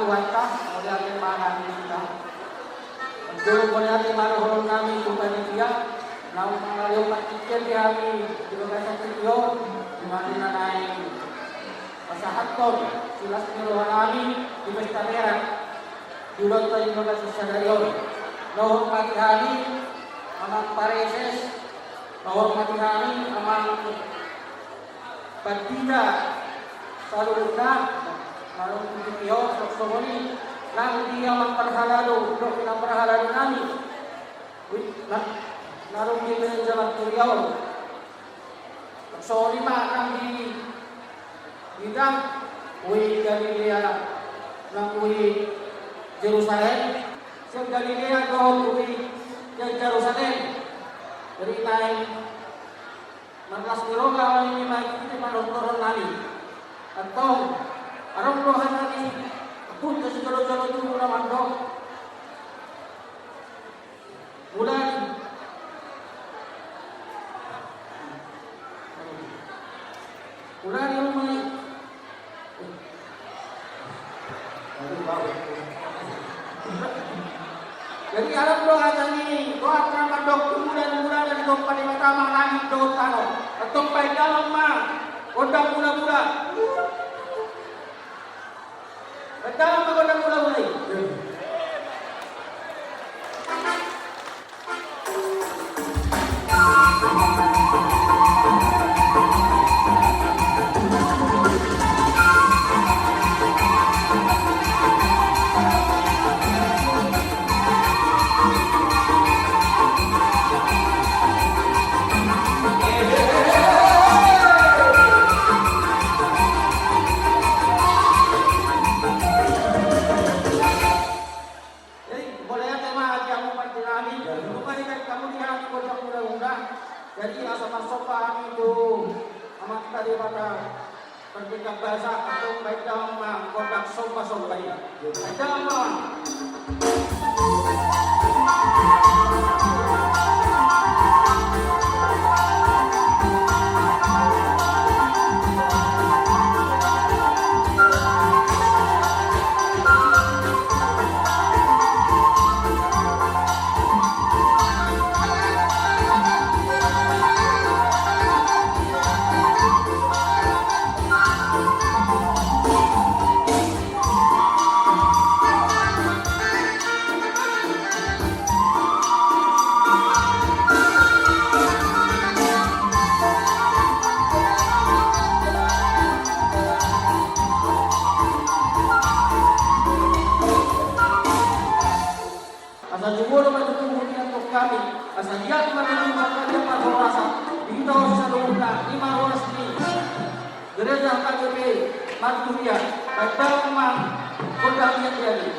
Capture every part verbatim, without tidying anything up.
Mauliate ma hami tu Debata. Jolo mauliate ma dohonon nami tu panitia naung mangalehon partingkian di hami di bagasan tingki on, di na naeng pasahathon silas ni roha nami di pesta merah di ulaonta di bagasan sadari on. Na hormati hami amang pareses, na hormati hami amang pandita saluhutna, na adong di tingki on, songon i nang di amang parhalado dohot inang parhalado nami, ui, na, na adong di meja marturia on. Songon i ma nang di hita, ui Galilea nang ui Jerusalem, sian Galilea dohot ui sian Jerusalem. Jadi naeng marlas ni roha ma i, ma i, i ma dohonon nami. Antong, adong do hata ni ompunta sijolojolo tubu na mandok. Mulai. Mulai, mulai. Jadi adong do hata ni rohanta mandok tu mula ni mula na ditompa Debata ma langit dohot tano. Antong bahen damang ma gondang mula-mula. Bahen damang ma gondang mula-mula i. Jadi, mauliate ma di hamu panitia nami, nunga dibahen hamu di hami gondang mula-mula. Jadi, asa marsomba hami tu Amanta Debata Pardenggan Basa, antong bahen damang ma gondang somba-somba i. Bahen damang ma. Asa jumolo ma tubutubu ni antong hami, asa hian ma tubutubu hami, hian ma horas di hita on saluhutna, i ma horas ni Gereja H K G P Marturia, bahen damang ma gondang hian-hian i.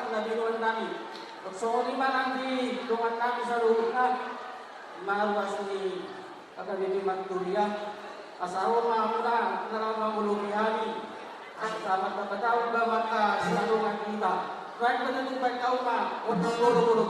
Na binoan nami. Songon i ma nang di dongan nami saluhutna, ima ruas ni H K B P Marturia. Asa ro ma hamuna na laho mangolopi hami. Asa martamba-tamba ma angka sinadongan hita. Nuaeng pe tutu baen hamu ma gondang bolobolo.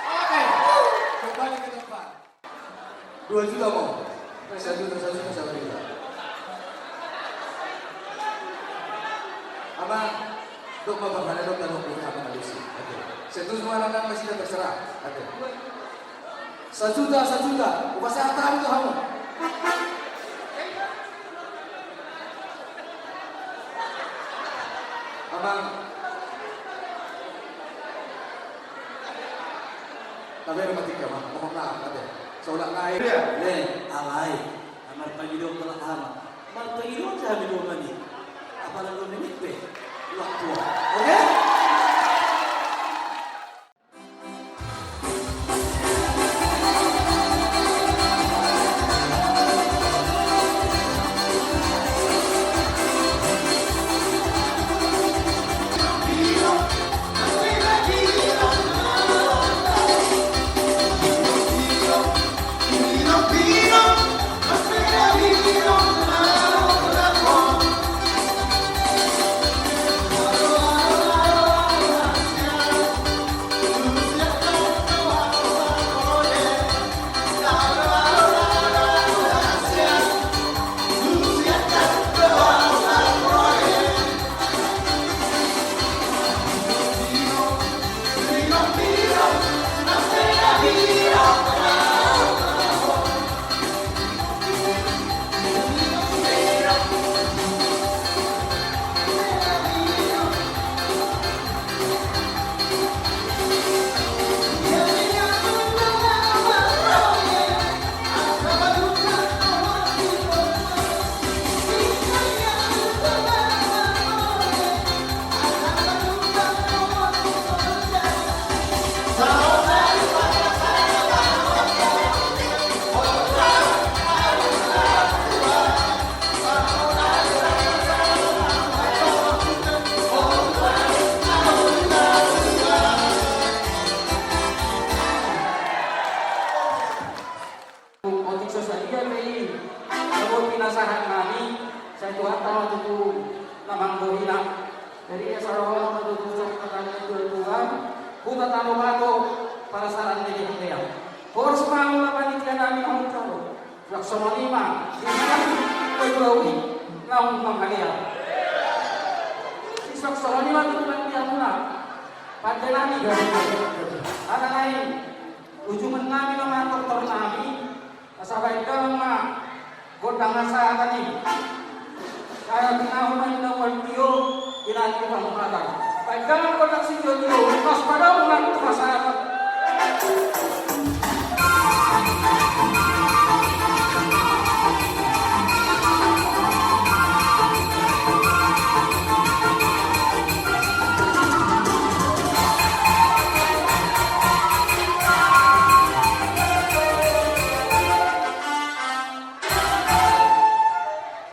Oke, kembali ke tempat. Dua juta mau? Sajuta, sajuta, sajuta. Amang, dok ma, Bang, mana dok, dok, dok, apa, alusi? Oke. Sajuta, mana, kan, masih dapat serah. Oke. Sajuta, sajuta. Upasahat hami tu hamu. Amang. Tabe ma tingki, Amang. Mohon maaf, ate. Saulak nai. Iya. Le, alai. Marpangidoan ma, Amang. Marpangidoan ma hami dua mani. Apala dua menit pe. Waktu. Oke? tu na manggohi na. Jadi ia sarohon ma tutu sangkatan ni Tuhan, Tuhan, huta tano bato parasaran ni dia. Horas ma muna panitia nami na hujalo. Suang songon i ma, di nami pajuawi naung mangalean. Suang songon i ma tutu panitia muna. Pande nami. Ala nai, ujungan nami ma tortor nami. Asa baen damang ma gondang hasahatan i. Sai tinahu ma inna mual tio, inna ni pangumatan. Baen damang gondang sitio-tio, pas padamu ma tu hasahatan.